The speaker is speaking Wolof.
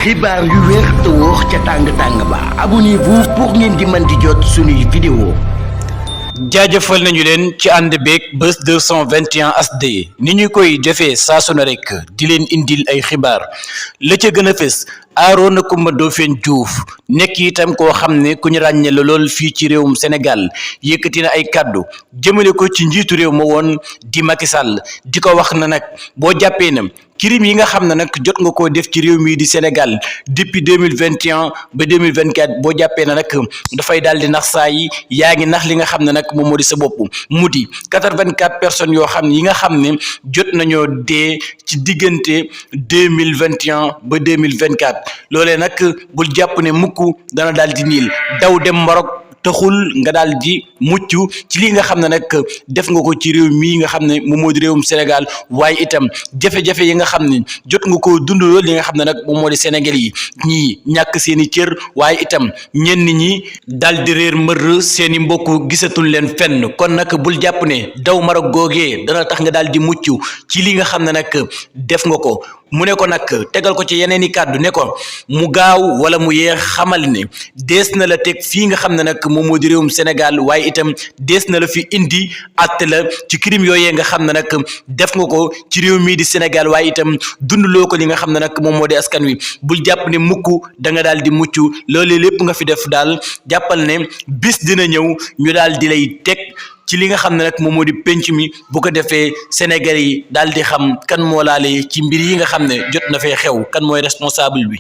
xibaar yu wér te wóor ca tàng ba abonnez-vous pour ngeen di mën di jot suñuy vidéo. jaajëfal nañu leen ci ànd beeg Buzz 221 HD ni ñu koy defee saa su ne rek di leen indil ay xibaar la ca gën a fës Arona Coumba Ndoffène Diouf nekk itam koo xam ne ku ñu ràññee la lool fii ci réewum Sénégal yëkkati na ay kàddu jëmale ko ci njiitu réew ma woon di Macky Sall di ko wax na nag boo jàppee na crime yi nga xam ne nag jot nga koo def ci réew mii di Sénégal depuis 2021 ba 2024 boo jàppee na nag dafay daal di nax saa yi yaa ngi nax li nga xam ne nag moom moo di sa bopp mu di 84 personnes yoo xam ne yi nga xam ne jot nañoo dee ci diggante 2021 ba 2024 loolee nag bul jàpp ne mukk dana daal di niil daw dem Maroc taxul nga daal di mucc ci li nga xam ne nag def nga ko ci réew mii nga xam ne moom moo di réewum Sénégal waaye itam jafe-jafe yi nga xam ne jot nga ko dund li nga xam ne nag moom moo di Sénégal yi ñii ñàkk seeni cër waaye itam ñenn ñi daal di réer mër seeni mbokk gisatul leen fenn kon nag bul jàpp ne daw Maroc googee dana tax nga daal di mucc ci li nga xam ne nag def nga ko mu ne ko nag tegal ko ci yeneen i kàddu ne ko mu gaaw wala mu yeex xamal ne dees na la teg fii nga xam ne nag moom moo di réewum Sénégal waaye itam dees na la fi indi àtte la ci crime yooyee nga xam ne nag def nga ko ci réew mii di Sénégal waaye itam dundloo ko li nga xam ne nag moom moo di askan wi bul jàpp ne mukk da nga daal di mucc loolee lépp nga fi def daal jàppal ne bis dina ñëw ñu daal di lay teg ci li nga xam ne nag moom moo di penc mi bu ko defee Sénégal yi daal di xam kan moo laale ci mbir yi nga xam ne jot na fee xew kan mooy responsable bi.